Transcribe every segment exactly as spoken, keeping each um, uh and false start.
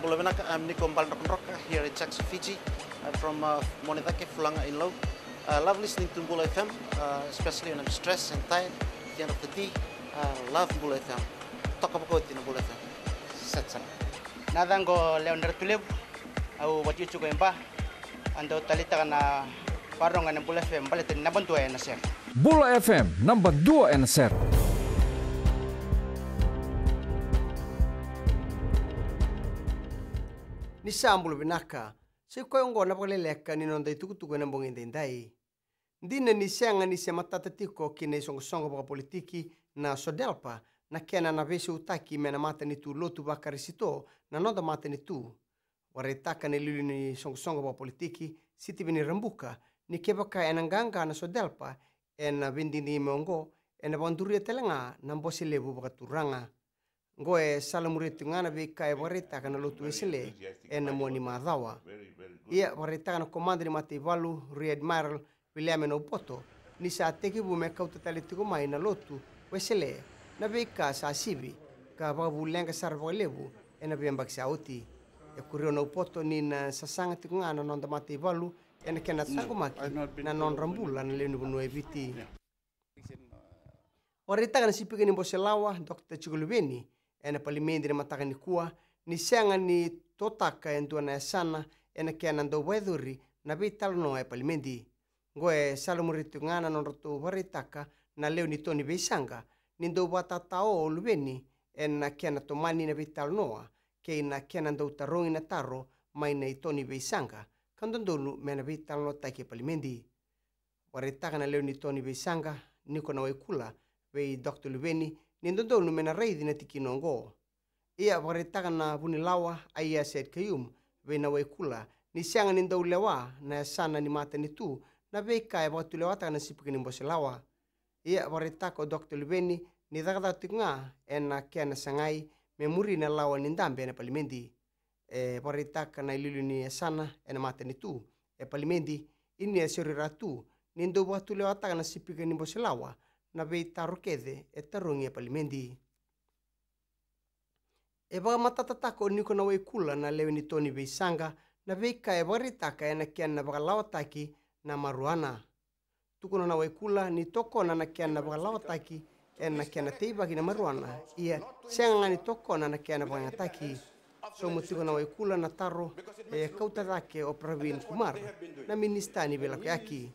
Bula vinaka, I'm Niko Baledrokadroka here in Jackson, Fiji. I'm from uh, Monedake, Fulaga in Lau. Uh, love listening to Bula F M, uh, especially when I'm stressed and tired at the end of the day. Uh, love Bula F M. Toka vakaoti na Bula F M. Set sara. Na yacaqu o Lewa ni Ratulevu, au vakatikotiko e Ba. Au dau taleitaka na vakarorogo ena Bula F M baleta ni naba dua ena sere. Bula F M, naba dua ena sere. Ni sa bula vinaka. Sa i koya oqo na vakaleleka ni noda itukutuku ena bogi edaidai. Dina ni sega ni se matata tiko ki na isoqosoqo vakapolitiki na SODELPA na kena na veisautaki mai na matanitu lotu vaKarisito na noda matanitu. Vakaraitaka na iliuliu ni soqosoqo vakapolitiki Sitiveni Rabuka ni kevaka ena qaqa na SODELPA ena veidigidigi mai oqo, ena vakaduria tale ga na Bose Levu Vakaturaga. Oqo e salamuria tiko ga na veika e vakaraitaka na Lotu Wesele ena mua ni macawa. Ia, vakaraitaka na komada ni mataivalu, Rear Admiral Viliame Naupoto, ni sa tekivu me kauta tale tiko mai na Lotu Wesele na veika sa sivi ka vakavu leqa sara vakalevu ena veiyabaki sa oti. E kuria o Naupoto ni na sasaga tiko ga na noda mataivalu ena kena taqomaki na nodra bula na lewe ni vanua e Viti. Vakaraitaka na sipika ni Bose Lawa, Doctor Jiko Luveni, ena palimedi na mataka nikua, ni sega ni totaka e dua na yasana ena kena dau vakayacori na veitalanoa e palimedi. Oqo e salamuria tiko ga na nodratou vakaraitaka na lewe ni to ni veisaqa ni dau vakatatao o Luveni ena kena tomani na veitalanoa kei na kena dau tarogi na taro mai na ito ni veisaqa ka dodonu me na veitalanoataki e palimedi. Vakaraitaka na lewe ni to ni veisaqa, Niko Nawaikula, vei Doctor Luveni ni dodonu me na raici na tikina oqo. Ia, vakaraitaka na vunilawa Aiyaz Sayed-Khaiyum vei Nawaikula ni sega ni dau lewa na yasana ni matanitu na veika e vakatulewataka na sipika ni Bose Lawa. Ia, vakaraitaka o Doctor Luveni ni cakacaka tiko ga ena kena sagai me muri na lawa ni dabe ena palimedi. E vakaraitaka na iliuliu ni yasana ena matanitu e palimedi, ia ni a siro i ra tu ni dau vakatulewataka na sipika ni Bose Lawa na veitaro kece e tarogi e palimedi. E vakamatatataka o Niko Nawaikula na lewe ni to ni veisaqa na veika e vakaraitaka ena kena vakalawataki na maruana. Tukuna o Nawaikula ni tokona na kena vakalawataki ena kena teivaki na maruana, ia sega ga ni tokona na kena vakayagataki. Sauma tiko o Nawaikula na taro e kauta cake o Praveen Kumar, na minisita ni veilakoyaki.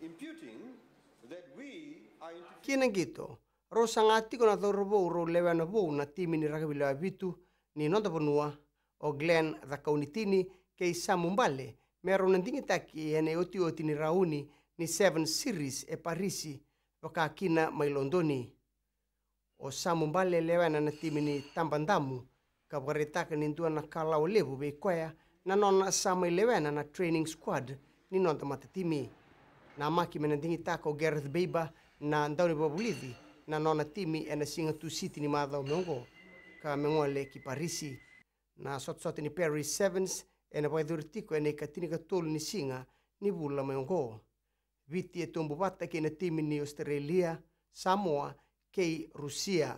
Ki na qito, rau saga tiko na cauravou rau lewena vou na timi ni rakavi lewe vitu ni noda vanua, o Glenn Cakaunitini kei Samu Bale, me rau na digitaki ena iotioti ni rauni ni Seven Series e Parisi, vaka kina mai Lodoni. O Samu Bale e lewena na timi ni Tabadamu, ka vakaraitaka ni dua na kalawa levu vei koya na nona sa mai lewena na training squad ni noda matatimi. Namaki me na digitaka o Gareth Baber na daunivakavulici na nona timi ena siga Tusiti ni macawa mai oqo, ka me gole ki Parisi. Na sotasota ni Paris Sevens ena vakayacori tiko ena ikatinikatolu ni siga ni vula mai oqo. Viti e tobu vata kei na timi ni Australia, Samoa kei Rusia.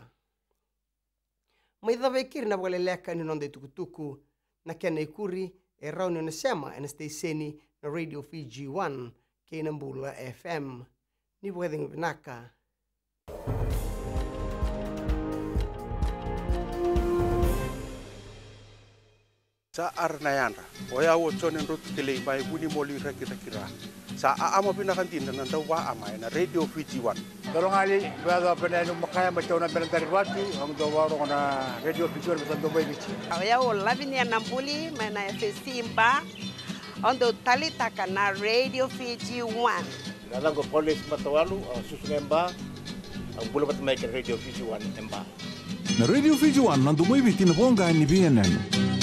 Mai cava e keri na vakaleleka ni noda itukutuku. Na kena ikuri e rawa ni o na sema ena siteseni na Radio Fiji One kei na Bula F M. Ni vakacegu vinaka. Sa ara na yadra. O yau o Jone Drotu Kelei mai Vunimoli, Rakiraki, Ra. Sa aama vinaka dina na dauvaama ena Radio Fiji One. Dolo gali, vea dua pena enu makaya ma tau na bena dari vatu, au dau varogo na Radio Fiji One, sa dau mai Viti. O yau o Lavinia Nabuli mai na F S C Ba. Au dau talitaka na Radio Fiji One. Na yacaqu o Paulus Matawalu, au susu ga e Ba, au bula vata mai kei na Radio Fiji One e Ba. Na Radio Fiji One, na domo i Viti, na voqa ni veiyanuyanu.